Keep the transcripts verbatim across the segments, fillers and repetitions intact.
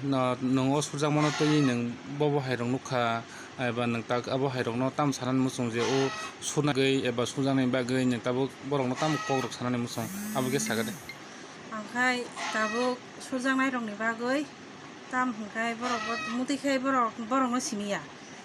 No, nwng o surjakmano twiwi nwng bo bo hairok nukha, eba nwng tak abo hairokno tamo sanani muchung je o surnagwi eba surjaknai bagwi nwng tabuk borokno tamo kokrok sanani muchung, abo khe sakha de. Ang khai tabuk surjaknairokni bagwi tam hwnkhe borok bo, mutwi khai borok, borokno siniya.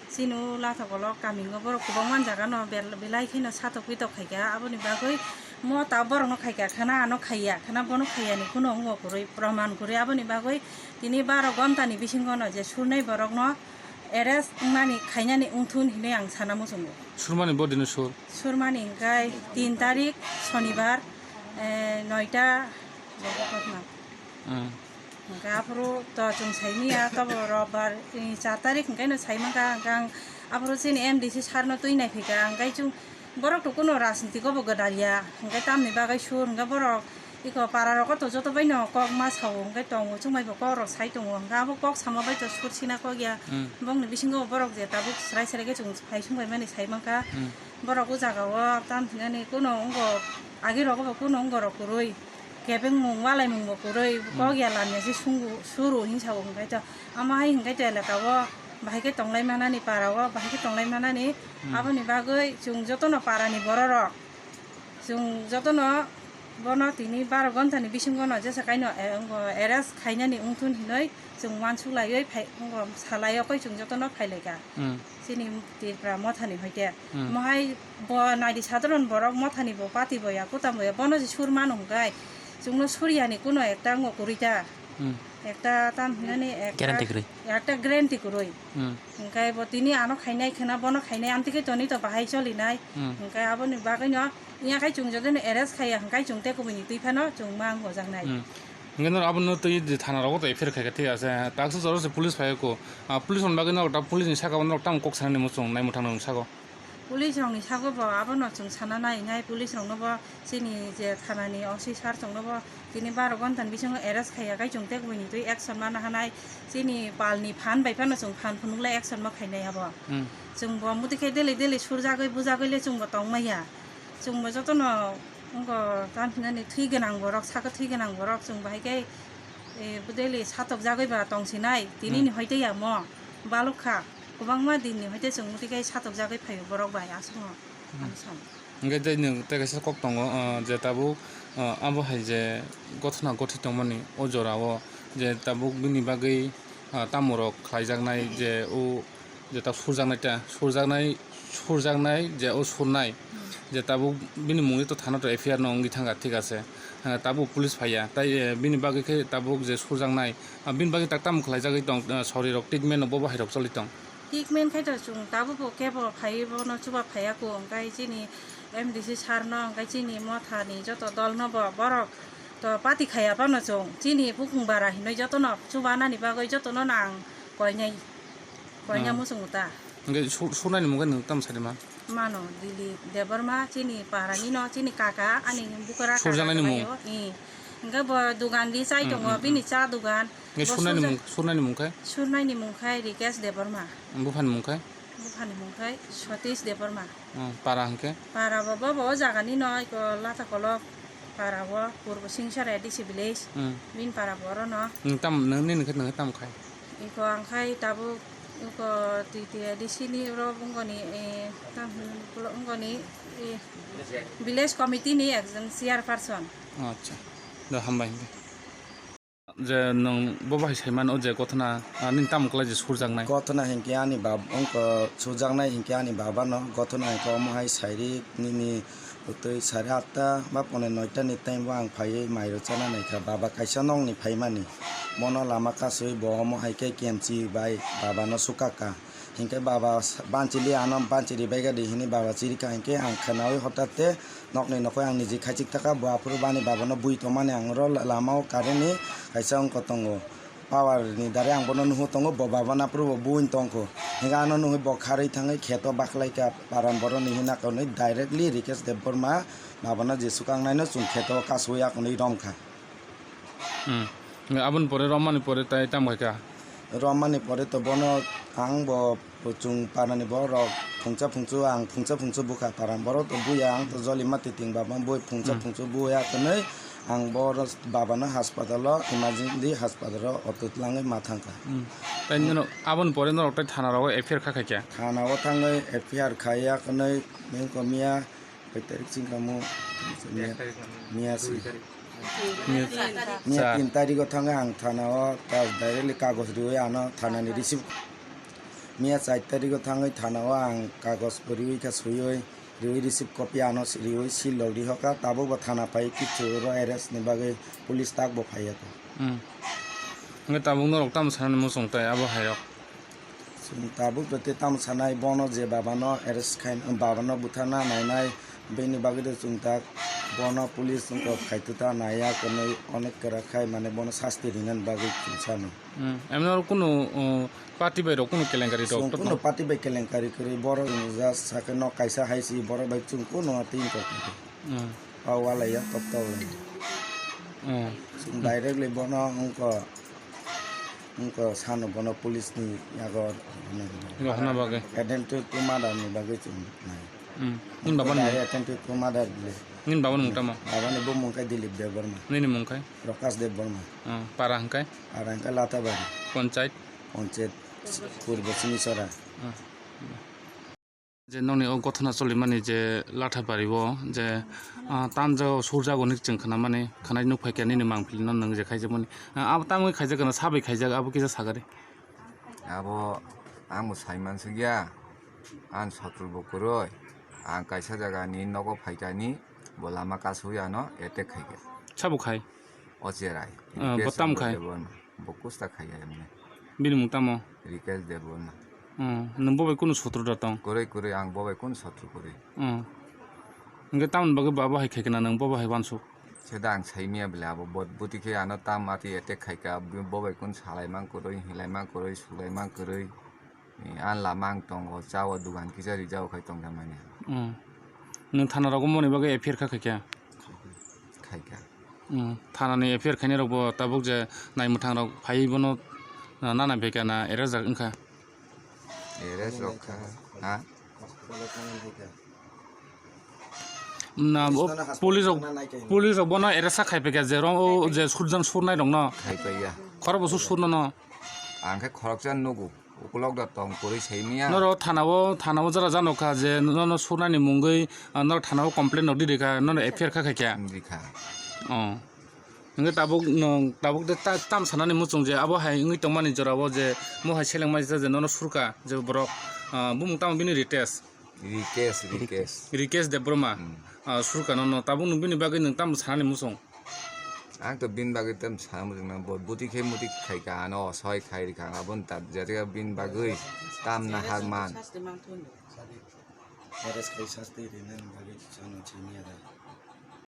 Chini o Lathakolok kamingo borok kwbangma jagano bel-, belai kheno satokwi tokhaikha, aboni bagwi mo ta borokno khaikha khana, ano khaiya khana, bono khaiyani kuno wngmo kwrwi, proman kwrwi, aboni bagwi tini baro gontani bisingono je surnai borokno arrest wngnani khainani wngthun hinwi ang sana muchungo. Surmani bodino sur? Surmani hwnkhe tin tarik sonibar, eh, noita. Hmm. Hwnkhe aphuru to chwng saimanya, tobo robbar, eh, char tarik hwnkhe no saimankha, hwnkhe ang aphuru chini M D C sir no twi naiphaikha, hwnkhe chwng borok to kuno rajniti go bo gwdalya, hwnkhe tamni bagwi sur, hwnkhe borok iko para rogo to joto bai no kok ma sao, hwnkhe tongo, chwng bai bo kok rok sai tongo, hwnkhe abo kok sama bai to sur sina kok ya, hmm, bongni bisingo borok je tabuk srai srai khe chwng phai sung bai mani saimankha, hmm, borok o jaga o tam hinani kuno wngkha agi rogo bo kuno wngkha rok kwrwi. Kebengmung, walaimungbo kwrwi, hmm, kok ya lamya se sungu, suru hinwi sao, hwnkhe to, amo hai hwnkhe to elaka o bahai khe tonglai manani, para o bahai khe tonglai manani, hmm, aboni bagwi chwng jotono para ni borok rok, chwng jotono bono tini baro gonta ni bisingo no jesa kaino, eh, wngkha arrest khainani wngthun hinwi chwng uansuk laiwi phai, wngkha salai o khe chwng jotono phailaikha. Hmm. Chini Tripura mothani hoite. Hmm. Mohai bo naidi sadharon borok mothani bo party bo ya, kutam bo ya, bono je sur mano hwnkhe chwngno surya ni kuno ekta wngkha kwrwi ta. Hmm. Ekta tam hinani ekta guarantee kwrwi. Ekta guarantee kwrwi. Hmm. Hwnkhe bo tini ano khainai khwna, bono khainai, amtwi khe toni to bahai cholinai. Hmm. Hwnkhe aboni bagwino ya khai chwng jodi no arrest khaiya hwnkhe chwng tei kubuni twi phano chwng ma wngkha jaknai. Hmm. Hwnkhe norok abono twi thana rogo to F I R khaikha, thik ase. Taksa jora se police phai kho. Ah, police rokni bagwi norok ta police ni saka o norok tamo kok sanani muchung nai mwthang nang saka o. Police rokni saka o bo abono chwng sana nai nai, police rokno bo chini je thana ni O C sir chwngno bo tini baro gonta ni bisingo arrest khaiya khai chwng tei kubuni twi action mana hanai, chini pal ni phan bai phano chwng phan phunuk lai action ma khainai abo. Hmm. Chwng bo muti khe daily daily surjagwi bujagwi le chwng bo tong maya. Chwng bo jotono wngkha tam hinani thwi gwnang borok, saka thwi gwnang borok chwng bahai khe, eh, bodeli satokjagwi ba tongsinai, tini ni, hmm, hoite ya mo balok kha, kwbangma din ni hoite chwng muti khe satokjagwi phaio borok bai aswkno, hmm, ang san. Hwnkhe tei nwng tei kaisa kok tongo, ah, je tabuk, ah, abo hai je gothona gothi tongmani o jora o je tabuk bini bagwi, ah, tamo rok khlaijaknai je o je ta surjaknai ta, surjaknai, surjaknai je o surnai, hmm, je tabuk bini mungwi to thana to F I R no wngwi thangkha, thik ase. Eh, tabuk police phaiya, tai, eh, bini bagwi khe tabuk je surjaknai, ah, bini bagwi tak tamo khlaijagwi tong, eh, sori rok treatment no bo bahai rok choli tong. Treatment khai to chwng tabuk bo kebo phaiwi bono chuba phaiya kho, hwnkhe chini M D C sir no, hwnkhe chini motha ni joto dol no bo borok to party khaiya phano chwng chini bukung bara hinwi joto no chuba nani bagwi joto no nang koinai. Koina, hmm, muchungo ta. Hwnkhe su-, surnani mungkhe nwng tamo sadi ma? Mano, Dilip Debbarma, chini parani no, chini kaka, ani bukara kaka. Surjaknaini mung? Kalaio, ih. Hwnkhe bo dugan di chai, hmm, tongo, hmm, bini, hmm, cha dugan. Hwnkhe bo surnani surja-, mung, surnani mung khai? Surnaini mung khai Rikesh Debbarma. Buphani mung khai? Buphani mung khai Satish Debbarma. Hmm, para hwnkhe? Para bo, bo, bo o jagani no, iko Lathakolok para o, Purbo Singsara A D C village. Hmm. Bini para bo oro no. Nwng tam, nwng nini khe nwng tam khai? Iko ang khai tabuk iko twi twi A D C ni oro wngoni, eh, tam hinwi wngoni, eh, village committee ni ekjon chairperson. Acha. Do hambai hwnkhe. Je nwng bo bahai sai mano je gothona, ah, nini tamo kwlai je surjaknai? Gothona hinkhe ani bab-, wngkha surjaknai hinkhe ani babano, gothona hinkhe omo hai sairi nini twi sare atta ba pone noita ni time o ang phaiwi mairok chana naikha, baba kaisa nokni phaimani, bono lama kasui bo omo hai khe kemchi bai babano sukakha. Hinkhe baba s-, banchili ano banchi ribaikha di hinwi baba chirikha, hinkhe ang khwnaui hotate nokni nokoi ang niji khaichik taka, bo aphuru bani babano bui tongmani ang oro la-, lama o current ni kaisa wngkha tongo, power ni dare ang bono nuhwi tongo, bo babano aphuru bo buini tongkho, hinkhe ano nuhwi bo kharwi thangwi kheto baklaikha, paran boroni hina konwi directly Rikesh Debbarma babano jesuka wngnaino chwng kheto kasui akonwi romkha. Hmm. Aboni pore romani pore tai tamo kha? Romani pore to bono ang bo chwng parani borok phungsa phungsu, ang phungsa phungsu bukha, paran borok to buya, ang to joli mati ting baba bui phungsa, hmm, phungsu buya, twnwi Ang bo oro babano haspatalo, emergency haspatalo auto twlangwi ma thangkha. Hmm. Tai nino aboni pore norok tai thana rogo F I R kha khaikha? Thana o thangwi F I R khaiya kwnwi, bengko miya koi tarik chingkamo, miya, miya si. Miya Miya char. Tin tarik o thangwi ang thana o ta directly kagoj riwi ano thana ni receive. Miya char tarik o thangwi thana o ang kagoj riwi kha swiwi. Riwi receive copy ano si-, riwi seal rok rihokha, tabuk bo thana phai kichu oro arrest ni bagwi police tak bo phaiya kho. Hmm. Hwnkhe tabuk norok tamo sanani muchung tai abo hai rok? Chwng tabuk bo tei tamo sanai, bono je babano arrest khai, babano butharna nainai, bini bagwi de chwng tak bono police wngkha khaitwta naiya, kwnwi onek kwrak khai mane bono sasti rinani bagwi chwng sano. Hmm. Emno oro kunu, uh, party bai rok kunu kelenkari rok Chwng to kunu tong? Party bai kelenkari kwrwi, borok ni just sakhe nok kaisa hai si borok bai chwng kunu tin kok. Hmm. O walai ya, top top lai. Hmm. Chwng directly bono wngkha, wngkha sano bono police ni yago Rohorna bagwi. Attempted to murder ni bagwi chwng nai. Hmm. Nini baba ni mung? Attempted to murder bile. Nini baba ni mung tamo? Baba ni bumung khe Dilip Debbarma. Nini mung khe? Prakash Debbarma. Hmm. Para hwnkhe? Para hwnkhe Latabari. Panchayat? Panchayat Purbo Sinisora. Hmm. Je nokni o gothona cholimani je Latabari o je, ah, tamjao surjago hinwi chwng khwnamani, khwnai nukphaikha nini mangpili no nwng je khaijakmani. Ah, abo tamwi khaijak khwna, sabai khaijak, abo kisa sagari. Abo ang bo saimansukya, ang sotro bo kwrwi, ang kaisa jagani nogo phaikani, bo lama kasui ano attack khaikha. Sabo khai? O cherai. Ah, bo Rikesh tam khai? Debbarma. Bo kusta khai ya emne. Bini mung tamo? Rikesh Debbarma. Hmm, nwng bo bai kunu sotro da tong? Kwrwi, kwrwi, ang bo bai kunu sotro kwrwi. Hmm. Hwnkhe tamoni bagwi bo abo hai khai khwna nwng bo bai hai uansuk? Seda ang saimanya bwle abo bo-, bwtwi khe ano tam atwi attack khaikha, bo bai kunu salaimang kwrwi, hinlaimang kwrwi, sulaimang kwrwi. Ni ang lama ang tongo, cha o dugan kisa rijao khai tongjakmani. Hmm. Nwng thana rogo moni bagwi F I R kha khaikha? Khaikha. Hmm. Thana ni F I R khainai rok bo tabuk je naimwthang rok phaiwi bono, ah, nana phaikha na arrest jak wngkha? Arrest rok kha, ha? Na, bo police rok, police rok bono arrest kha khai phaikha je rong o je surjan surnai rok no. Khai paiya. Khorok bo su surno no. Ang khe khoroksa nugo. Ukulok da tong kwrwi saimanya. Noro thana o, thana o jara jano kha je nono surnani mungwi, ah, noro thana o complain rok di rikha, nono F I R kha khaikha. Rikha. Oh. Hwnkhe tabuk nwng, tabuk de ta-, tam sanani muchung je abo hai wngwi tongmani jora o je mo hai seleng mai je nono surka je borok, ah, bumung tamo bini Ritesh. Rikesh, Rikesh. Rikesh Debbarma. Hmm. Ah, surka nono tabuk nwng bini bagwi nwng tamo sanani muchung? Ang to bini bagwi tam sana muchung nang bo buti khe muti khai ka ano soi khai rikha ang aboni ta jati ka bini bagwi tam na har man. Arrest khai sasti rinani bagwi chano chini ada.